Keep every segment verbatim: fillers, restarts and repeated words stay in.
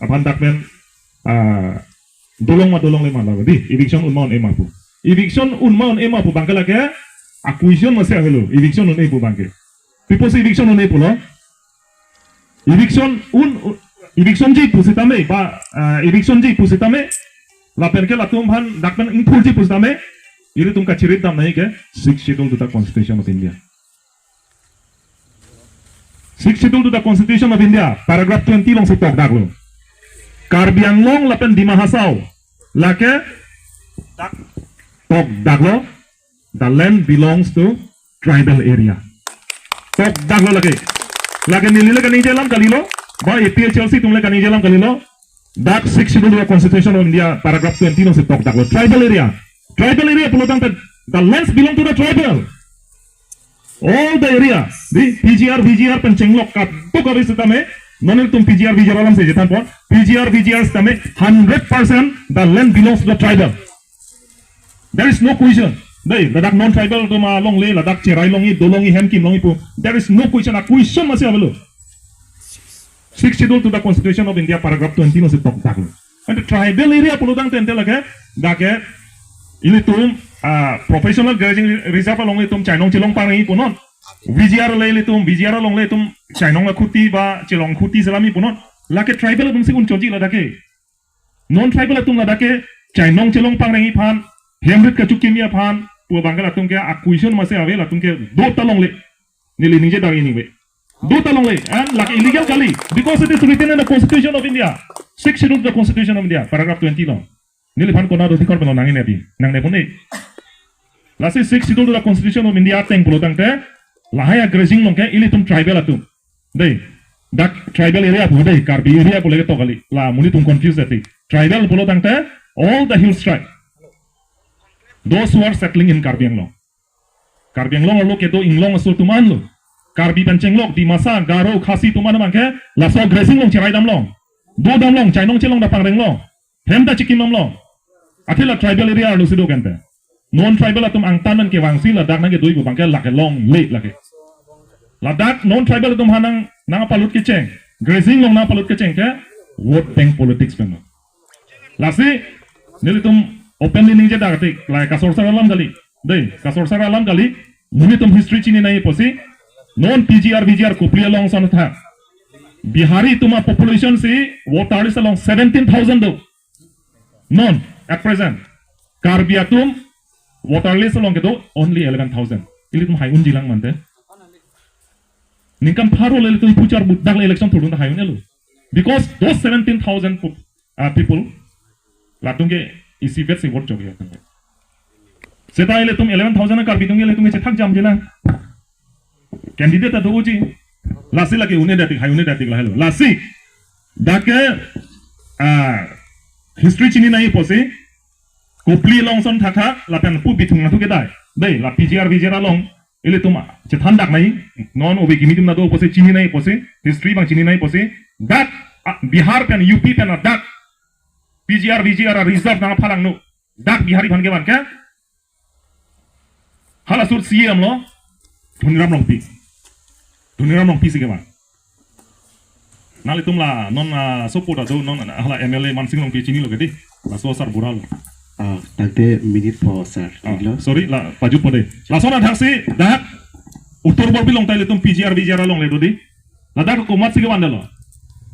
Phan dak pen, ah, dolong ma dolongle ma la di. Eviction un ma un-e ma pu. Eviction un ma un-e ma pu abangke lake a-question masi avelo. Eviction un-e pu abangke. Pi pusi eviction un-e pulo? Eviction un, un-, eviction ji pusitame, ba, ah, eviction ji pusitame, lapen ke latum aphan dak pen ingphurji pusitame, ilitum kachirit dam nangji ke Sixth Schedule to the Constitution of India. Sixth Schedule to the Constitution of India, paragraph twenty alongsi tokdaklo. Karbi Anglong lapen Dima Hasao lake dak tokdaklo, the land belongs to tribal area. Tokdaklo lake. Lake neli le kaningje alam kalilo, ba A P H L C atum le kaningje alam kalilo. Dak Sixth Schedule to the Constitution of India, paragraph twenty alongsi tokdaklo. Tribal area. Tribal area pulotangte, the lands belong to the tribal. All the area. Di P G R, V G R pen chenglok kadokave sitame. Non ilitum P G R, V G R alamsi chethanpon. P G R, V G R sitame hundred percent the land belongs to the tribal. There is no question. Dei, ladak non-tribal atum alongle, ladak cherai longji, do longji, hem kim longji pu. There is no question. A-question masi avelo. Sixth Schedule to the Constitution of India, paragraph twenty alongsi tokdaklo. Ante tribal area pulotangte ante lake, dak ke, ilitum, ah, professional grazing reserve along ilitum chainong chelong pangji punon. V G R le ilitum, V G R alongle itum chainong akhuti ba chelong akhuti selamji punon. Lake tribal atumsi un-e chotji ladak ke. Non-tribal atum ladak ke chainong chelong pangrengji aphan, hem rit kachukimji aphan pu abangke latum ke a-question masi ave, latum ke do ta longle. Neli ningje dak anyway. Do ta longle, and lake illegal kali, because it is written in the Constitution of India. Sixth Schedule of the Constitution of India, paragraph twenty along. Neliphan konat adhikar pen lo nangji ne pi, nangne pon-e. Lasi Sixth Schedule to the Constitution of India ateng pulotangte, lahai a-grazing along ke ilitum tribal atum. Dei, dak tribal area pu dei, Karbi area pu lake tok kali. La monit atum confuse ati. Tribal pulotangte, all the hills tribe. Those who are settling in Karbi Anglong. Karbi Anglong arlo kedo inglong aso atum anlo. Karbi pen chenglok, Dimasa, Garo, Khasi atum an abangke, laso grazing along cherai damlong. Do damlong, chainong chelong ta pangreng long. Hem ta chikim damlong. Athe la tribal area arlosi do ke ante. Non-tribal atum angtan pen kevangsi ladak nangkedoji pu abangke lake longle lake. Ladak non-tribal atum aphan nang, nangpalut kecheng. Grazing along nangpalut kecheng ke vote bank politics pen lo. Lasi, nelitum openly ningje dak tik, la kasorsar alam kali. Dei, kasorsar alam kali. Monit atum history chini nangji pusi. Non P G R, V G R, Kopili along ason tha. Bihari atum a-population si voter list along seventeen thousand do. Non, at present, Karbi atum voter list along kedo only eleven thousand. Ilitum hai unji lang mante. Ningkan pharo le ilitum puchar but dak le election thurdun ta hai un-elo. Because those seventeen thousand po-, uh, people, latum ke isi vet si vote chokji. Seta ilitum eleven thousand Karbi atum ke ilitum ke chethak jamji lang. Candidate ta doji. Lasi lake un-e dak tik, hai un-e dak tik lahelo. Lasi, dak ke, ah, history chini nangji pusi, Kopili along ason thakthak, lapen pu Bithung nangthu kedai. Dei, la P G R, V G R along, ilitum chethan dak nangji, non obe kimi atum ta do pusi chini nangji pusi, history abang chini nangji pusi, dak, ah, Bihar pen, U P pen, ah, dak, P G R, V G R, ah, reserve nangphalang nu, dak Bihari aphan kevan ke, Halaso a-C E M lo, Dhoniram Rongpi. Dhoniram Rongpi si kevan. Nanglitum la non, ah, support ado non, ah, hala M L A Mansing Rongpi chinilo ke dei. Laso sarbura lo. Ah, tangte minute po sir. Ah, thik lo. Sorry, la pajutpo dei. Laso athak si dak Uttar Borbil along ta ilitum P G R V G R alongle do dei. Ladak komatsi kevan damlo.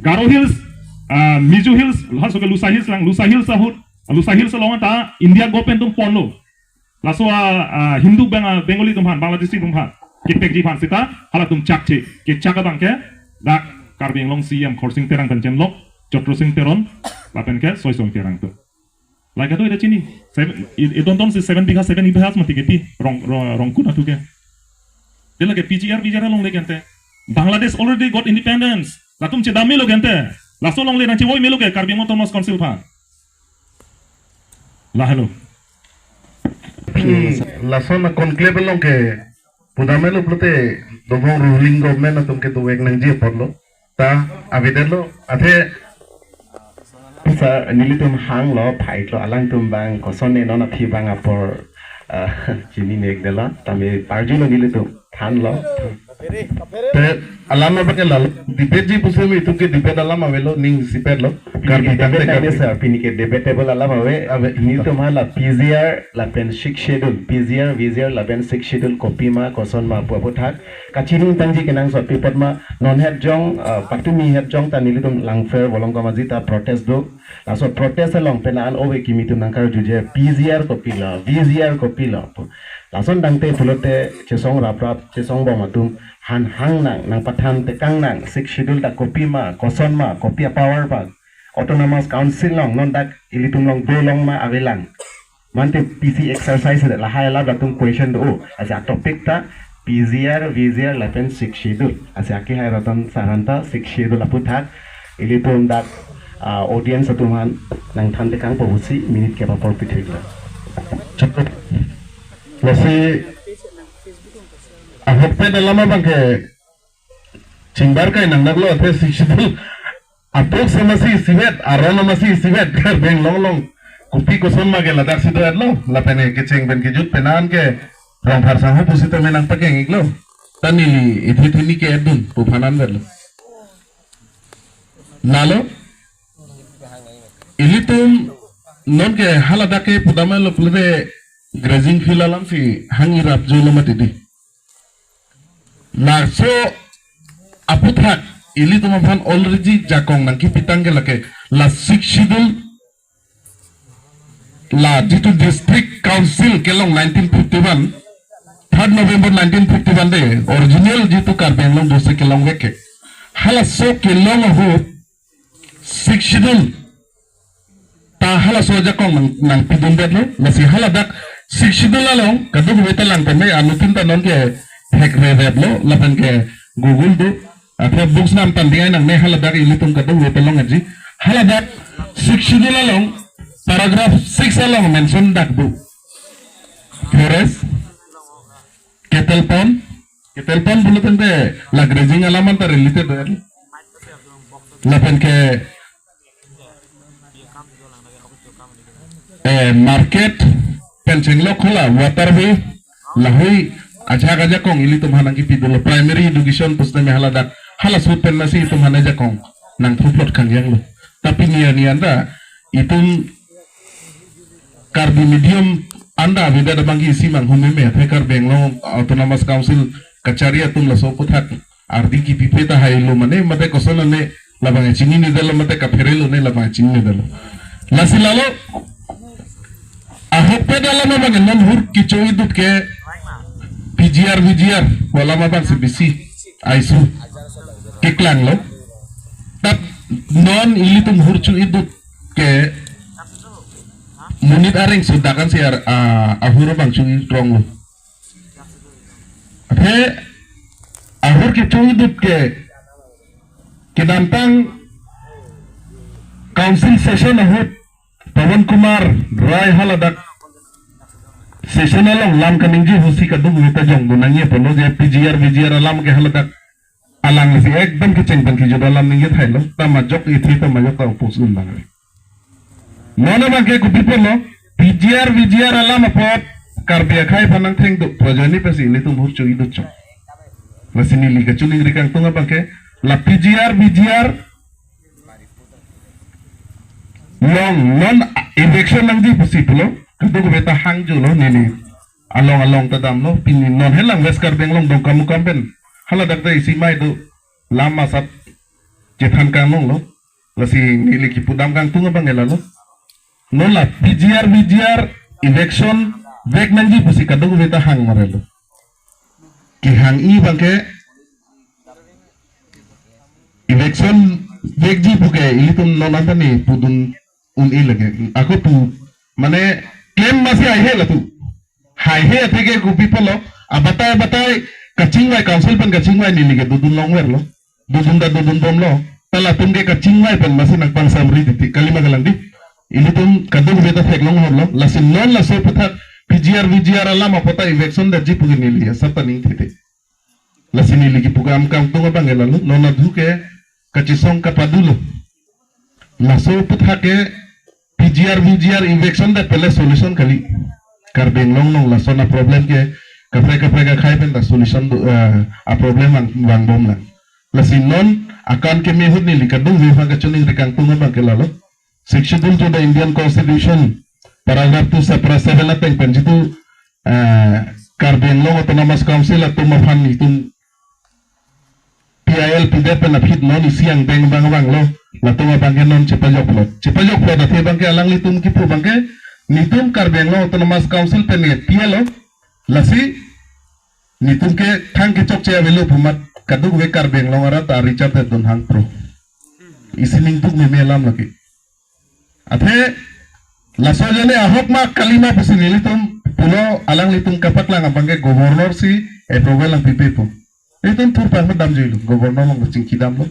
Garo Hills, ah, Mizo Hills, halaso ke Lusa Hills lang, Lusa Hills ahut, Lusa Hills along ta India government atum ponlo. Laso a, a, Hindu Bang-, a, Bengali atum aphan, Bangladeshi atum aphan kepekji aphan seta, halatum chakche, kechak abangke, dak Karbi Anglong C E M Khorsing Terang pen chenglok, Chatra Sing Teron, lapen ke Soisong Terang atum. Lake do ida chini, seven, i, i tonton si seven bigha, seven bigha mati kepi, rong, rong, Rongkut nangthu ke. Dei lake P G R, V G R alongle ke ante. Bangladesh already got independence. Latum chedam melo ke ante. Laso alongle nangchevoi melo ke Karbi Anglong Autonomous Council aphan. Lahelo. Hmm, lason a-conclave along ke pudamelo pulote dobong ruling government atum ke dovek nangji apotlo. Ta avedetlo athe sa nelitum hanglo, phaiklo, alangtum abang kosonne non aphi abang apor, ah, chini mek detlo, tame parjulo nelitum thanlo. Te alam abang ke lalo debate ji pusi me itum ke debate alam avelo, ning sipet lo. Karbi tangte debate ave, Karbi sir, pini ke debatable alam ave. Ave. Nelitum aphan la P G R lapen Sixth Schedule, P G R, V G R lapen Sixth Schedule kopima, kosonma pu aphuthak kachiningtangji kenangsot pi apot ma, non het jong, ah, patumi het jong ta nelitum Langpher Volongkom Aji ta protest do. Laso protest along penang an ove kimi atum nangkarjuji, P G R kopilo, V G R kopilo. Lason tangte pulote chesong raprap, chesong bom atum aphan hangnang, nangpathan tekang nang, Sixth Schedule ta kopima, kosonma, kopi apower abang, Autonomous Council along non dak ilitum along dolong ma avelang. Mate P C exercise le lahai alap latum question do. Lasi atopic ta P G R, V G R lapen Sixth Schedule. Lasi akehai Ratan Saran ta Sixth Schedule aphuthak ilitum dak, ah, audience atum aphan nangthan tekangpo pusi minute kep apor pithulo. Lasi ahokpet alam abang ke chingbar kai nang daklo, athe Sixth Schedule apok sama si isivet, aron ama si isivet, Karbi Anglong along kopi kosonma ke ladak si do-etlo, lapen kecheng pen kejut penang an ke rong phar sangho pusi tame nangpakeng-iklo. Ta neli ithi thini ke-et dun pu aphan anvetlo. Lalo ilitum non ke haladak ke pudamlo pulote grazing field alam si hang-irap jolo mati di. Laso aphuthak ilitum aphan already jakong nangkipitang ke lake la Sixth Schedule, la jitu District Council kelong nineteen fifty-one, third November nineteen fifty-one de original jitu Karbi Anglong District kelongvek ke. Halaso kelong ahut Sixth Schedule ta halaso ajakong nang, nangpidundetlo, lasi haladak Sixth Schedule along kadokave ta lang tame, anuttin ta non ke thekre replo, lapen ke Google do, athe books nam tanding ai nangne, haladak ilitum kadokave ta long aji. Haladak Sixth Schedule along paragraph six along mention dak do. Forest, cattle pond, cattle pond pulo tangte la grazing alam anta related do. Lapen ke eh, market pen chenglok khola, waterway, lahui ajak ajakong ilitum aphan nangkipi dolo, primary education pusitame haladak, halaso pen masi itum aphan ajakong nangthuplot kangjanglo. Tapi nian nian ta itum Karbi medium anta avedet abang ke isi manghumeme, athe Karbi Anglong Autonomous Council kachari atum laso aphuthak ardi kipipe ta hailo mane, mate koson ane, labang chinine detlo, mate kapherelo ne, labang chinine detlo. Lasi lalo ahokpet alam abang non hur kecho-idut ke P G R, V G R pu alam abang si bisi aisu keklanglo. Tap non ilitum hur cho-idut ke monit areng sudakan si ar, a, ahur abang cho-i ronglo. Athe ahur kecho-idut ke kedamtang council session ahut Pawan Kumar Rai haladak session along lam kaningje pusi kadokave ta jongdun nangji pulo, je P G R V G R alam ke haladak alang si ekdom kecheng pen kejut alam ningje thailo, ta majok ithi ta majok ta oppose un nang. Non abang ke kopi pulo, P G R V G R alam apot Karbi akhei aphan nangthengdun, Prajoni pensi ilitum hur cho-idut chok. Lasi neli kachiningri kangtung abang ke la P G R V G R along non eviction nangji pusi pulo, kadokave ta hangjolo, neli along along ta damlo, pini non helang West Karbi Anglong Dongkamukam pen haladak ta isi mei do, lam asap chethan kanglonglo. Lasi neli kipudam kangtung abang ke lalo, non la P G R V G R eviction vek nangji pusi kadokave ta hang marelo. Kehang-i abang ke eviction vekji puke ilitum non anta ni pudun un-e lake. Ako pu mane claim masi haihe latum. Haihe athe ke kopi pulo, abatai abatai kachingvai, council pen kachingvai neli ke dodun longverlo. Dodun ta dodun bomlo. Ta latum ke kachingvai pen masi nangpangsamri titi, kalima kalang di. Ilitum kadokave ta theklong horlo. Lasi non laso aphuthak P G R V G R alam apot ta eviction detji puke neli asap ta ning titi. Lasi neli kipudam kangtung abang ke lalo, non adhu ke kachesong kapadulo. Laso aphuthak ke P G R V G R eviction det pele solution kali. Karbi Anglong along lason aproblem ke Kaprek kaprek akhei pen ta solution do, eh, a problem vang, vangbomlang. Lasi non akan keme ahut neli kadokave aphan kachiningri kangtung abang ke lalo. Sixth Schedule to the Indian Constitution, paragraph two, subpara seven ateng pen jitu, eh, Karbi Anglong Autonomous Council atum aphan itum P I L pidet pen aphi non isi angdeng abang vanglo, latum abang ke non chepajokplot. Chepajokplot athe abang ke alanglitum kipu abang ke, netum Karbi Anglong Autonomous Council pen nge P I L lo, lasi netum ke thang kechokche avelo pu amat kadokave Karbi Anglong arat ta Richard Tendon hang pro. Isi ningduk meme alam lake. Athe laso jane ahok ma kali ma pusi nelitum pulo, alanglitum kapaklang abang ke governor si approval nangpipe pu. Itum thurpang ma damjuilo, governor along kachingkidamlo.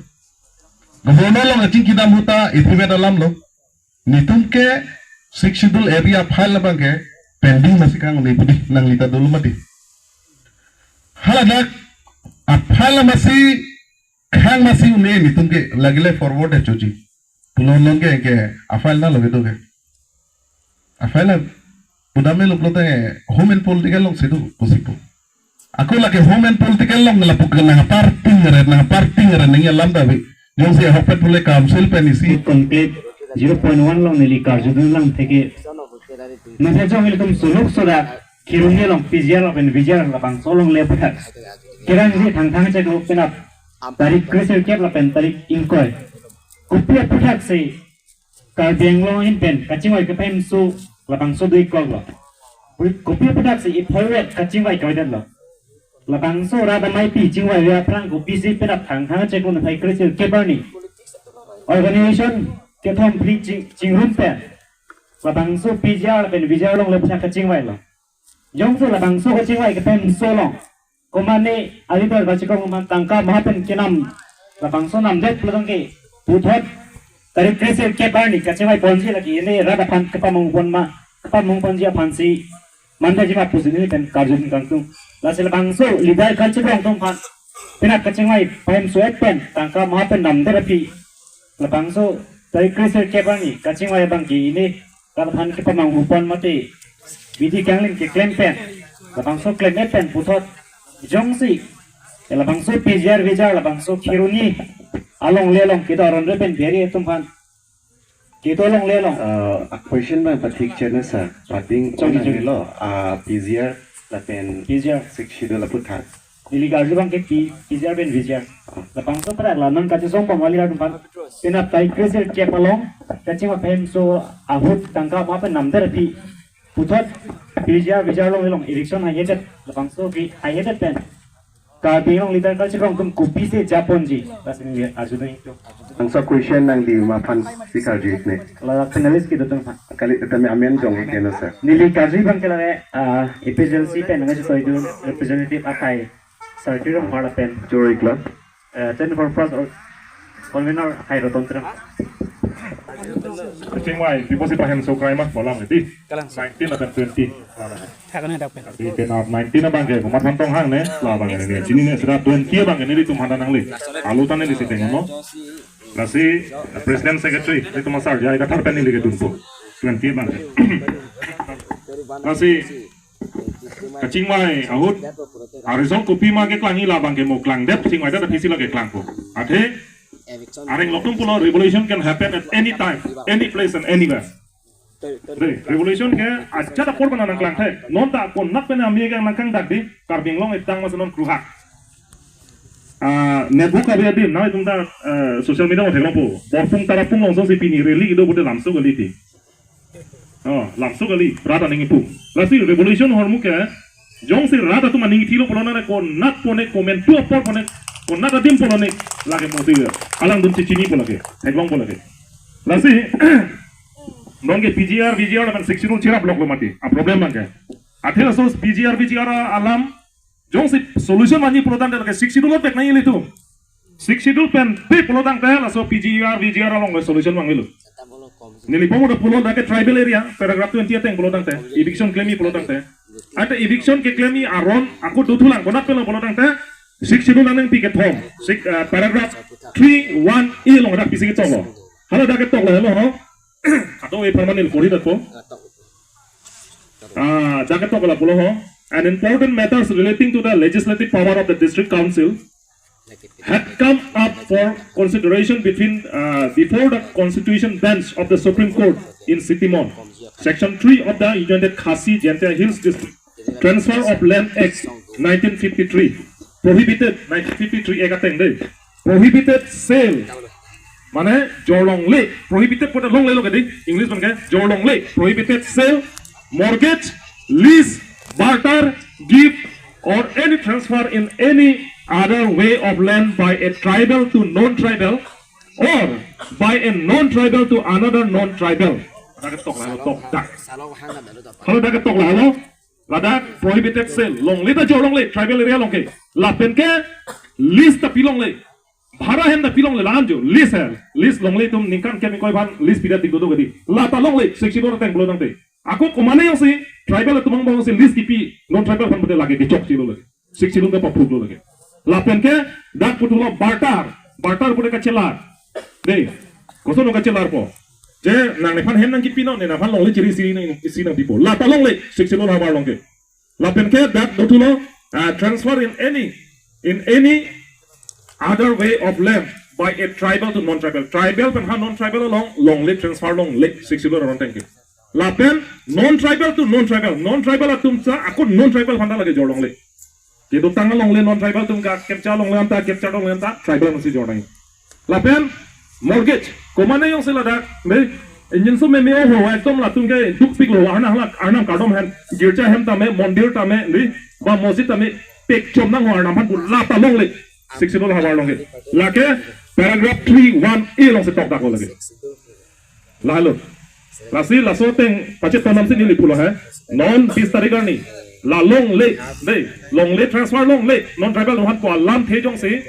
Governor along kachingkidam ahut ta iphuvet alamlo. Netum ke Sixth Schedule area file abang ke pending masi kang ne pudi nangli ta dolo mati. Haladak a file masi khang masi un-e netum ke lagile forward-e choji. Pulo non ke ke a file na lo kedo ke. A file na pudam-e lo pulote Home and Political along si do pusi pu. Ako lake Home and Political along lapu ke nangparting re, nangparting re nangji alam ta ave. Jongsi ahokpet pule council pen isi. Conclave zero point one along neli karjudun lang theke. Masa jong ilitum suluk soda Kheroni along P G R lapen V G R labangso alongle aputhak kerangji thangthang cheklo penap tarik kre-sirkep lapen tarik ingkoi. Kopi aputhak si Karbi Anglong ahin pen kachingvai kepahemso labangso do-ik koklo. Kopi aputhak si ipholvet kachingvai kavaidetlo. Labangso rat amei pi chingvai ve aphrang kopisi penap thangthang cheklo na thai kre-sirkep arni organization kethom phli ching, chingrum pen labangso P G R pen V G R alongle aputhak kachingvailo. Jongsi labangso kachingvai kepahemso along komatne a-leader kachekong man tangka maha pen kenam labangso namdet pulotangte puthot tarik kre-sirkep arni kachingvai ponji lake ili rat aphan kepamong pon ma, kepamong ponji aphansi mandetji ma pusi neli pen karjudun kangtung. Lasi labangso leader kachekong atum aphan penap kachingvai pahemso-et pen tangka maha pen namdet aphi labangso tarik kre-sirkep arni kachingvai abang ke ili rat aphan kepamong pon mate bidi kangling keklem pen labangso klem-et pen puthot jongsi labangso P G R V G R labangso Kheroni alongle along kedo aron re pen beri atum aphan kedo alongle along. Uh, a question abang pathik chena sir, pating Chongki, chongki. Lo, uh, P G R lapen P G R. Sixth Schedule aputhak. Neli karju abang ke P, P G R pen V G R. Labangso prak la non kachesong pamali atum aphan penap tarik kre-sirkep along kachingvai pahemso ahut tangka maha pen namdet aphi puthot P G R V G R along along eviction haihedet labangso ke haihedet pen Karbi Anglong leader kachekong atum kopisi japonji lasi neli arjudun-iklo. Angso question nangli ma aphansi karju-ikne. La panelist kedo atum aphan. Kali tame amen jong-ikne sir. Neli karju abang ke lake, ah, A P H L C pen nangkachetoidun representative akhei Sir Kiron Pharla pen. Choro-iklo. Eh, twenty-four plus or convener akhei Roton Terang. Kachingvai piposi pahemso krai ma pu alam iti. Kalang. Nineteen lapen twenty. Thakan hadak pen. Di penap nineteen abang ke komat aphan tong hangne, la abang ke ne chinine, sira twenty abang ke nelitum aphan ta nangle. Alu ta neli siteng no. Lasi president secretary nelitum asar jai kathar pen neli kedunpo. Twenty abang ke. Lasi kachingvai ahut a-result kopi ma keklangji la abang ke mo klangdet, chingvaidet aphisi la keklangpo. Athe areng loktum pulo revolution can happen at any time, any place and anywhere. Re-, revolution ke ajat apor pen nangklangthe. Non ta konat pen ami ke nangkangdak di Karbi Anglong etang mas non kruhak. Ah, network ave adim, nangtum ta, eh, social media along theklongpo. Borpung Tarapung alongsi pini rally kedo pute lamso kali ti. Oh, lamso kali, rat aning ipu. Lasi revolution ahormu ke, jongsi rat atum aning ithilo pulo nane konat pone komentu apor pone, konat adim pulo ne, lake mosi alangdun si chinipo lake, theklongpo lake. Lasi, non ke P G R, V G R lapen Sixth Schedule chirap loklo mati, a problem abang ke. Athe laso P G R, V G R alam, jongsi solution vanji pulotangte lake Sixth Schedule lo pek nangji ilitum. Sixth Schedule pen pe pulotangte laso P G R, V G R along solution vangvelo. Neli pamodam pulo dak ke tribal area, paragraph twenty ateng pulotangte, eviction klemji pulotangte. Ante eviction keklemji aron, ako dothulang konat penlo pulotangte, Sixth Schedule nangpi kethom, six, eh, paragraph three one A along dak pisi kechoklo. Hala dak ketoklo, hello ho. Atau e permanent kori dak po. Ah, dak ketok lapulo ho. and important matters relating to the legislative power of the district council had come up for consideration between, uh, before the constitution bench of the Supreme Court in Sitimon. Section three of the United Khasi Jaintia Hills District Transfer of Land Act nineteen fifty-three prohibited, nineteen fifty-three Act ateng dei, prohibited sale, mane jor longle, prohibited pute longle lo kedi, English abang ke jor longle, prohibited sale, mortgage, lease, barter, gift, or any transfer in any other way of land by a tribal to non-tribal, or by a non-tribal to another non-tribal. Dak ketok lahelo, tok dak. Halo, dak ketok lahelo. Ladak prohibited sale, longle ta jor longle, tribal area along ke. Lapen ke lease ta pi longle, bhara hem ta pi longle, la-an jo, lease he. Lease longle atum ningkan kep ingkoi aphan lease pidet tik do do kedi. La ta longle, Sixth Schedule ateng pulo tangte. Ako komatne jongsi tribal atum angbong si lease kipi non-tribal aphan pute lake kechokche lo lake, Sixth Schedule ke papruk lo lake. Lapen ke dak puthot lo barter, barter pute kachelar. Dei, koson lo kachelarpo? Je nang nephan hem nangkipi non, ne nephan longle chiri isi nang, isi nangpipo. La ta longle, Sixth Schedule havar along ke. Lapen ke dak puthot lo, ah, transfer in any, in any other way of land by a tribal to non-tribal. Tribal pen ha non-tribal along longle, transfer longle, Sixth Schedule aron ateng ke. Lapen non-tribal to non-tribal, non-tribal atum ta ako non-tribal aphan ta lake jor longle. Kedotang alongle non-tribal atum ke capture longle anta, capture longle anta tribal atum si jor nang. Lapen mortgage, komatne jongsi ladak, dei, injin so meme ho, ekdom latum ke dukpik lo, arnam hala, arnam kardom hen, girja hem tame, mondir tame, dei, ba mosjid tame, pekchom nang ho arnam aphan pu, la ta longle, Sixth Schedule havar along ke. Lake paragraph three one A along si tok dak lo lake. Lahelo. Lasi laso ateng pachetonnam si neli pulo he. Non bis tarik arni la longle, dei, longle, transfer longle, non-tribal aphan pu alamthe jongsi,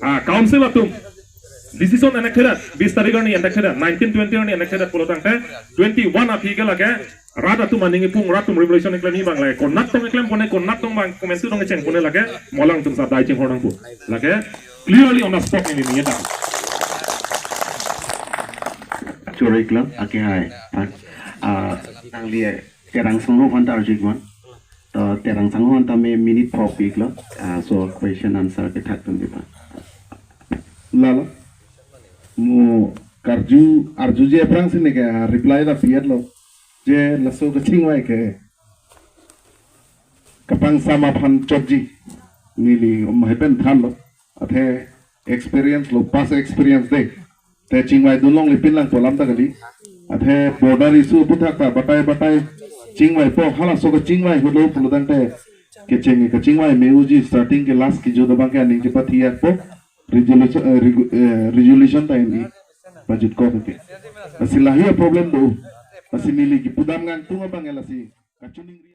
ah, council atum decision enakthedet, bis tarik arni enakthedet, nineteen twenty arni enakthedet pulo tangte, twenty-one aphi ke lake rat atum aning ipung, rat atum revolution keklem abang lake, konat tong keklem pone, konat tong abang komantu tong kecheng pone lake, mo alangtum sa dai chinghon nangpo. Lake clearly on the spot neli ningje tang. Choro-iklo, ake hai. Ah, nangli Terang Sangho aphan ta arju iknon. To Terang Sangho aphan ta me minute pho pi-iklo. Ah, so question answer ke thakdun dipa. Lalo. Mo karju arjuji aphrangsi neke reply ta pi-etlo. Je laso kachingvai ke kapangsam aphan chotji. Neli um hepen thanlo. Athe experience lo, past experience dei. Te chingvaidun longle pinlang pu alam ta kali. Athe border issue aputhak ta batai batai chingvaipo, halaso kachingvai ahut lo pulo tangte kecheng kachingvai me-oji, starting ke last kejut abang ke aning chepathi-etpo, resolution, eh, regu-, eh, resolution ta ini pajutkok ke. Lasi lahei aproblem do. Lasi neli kipudam kangtung abang ke lasi kachiningri.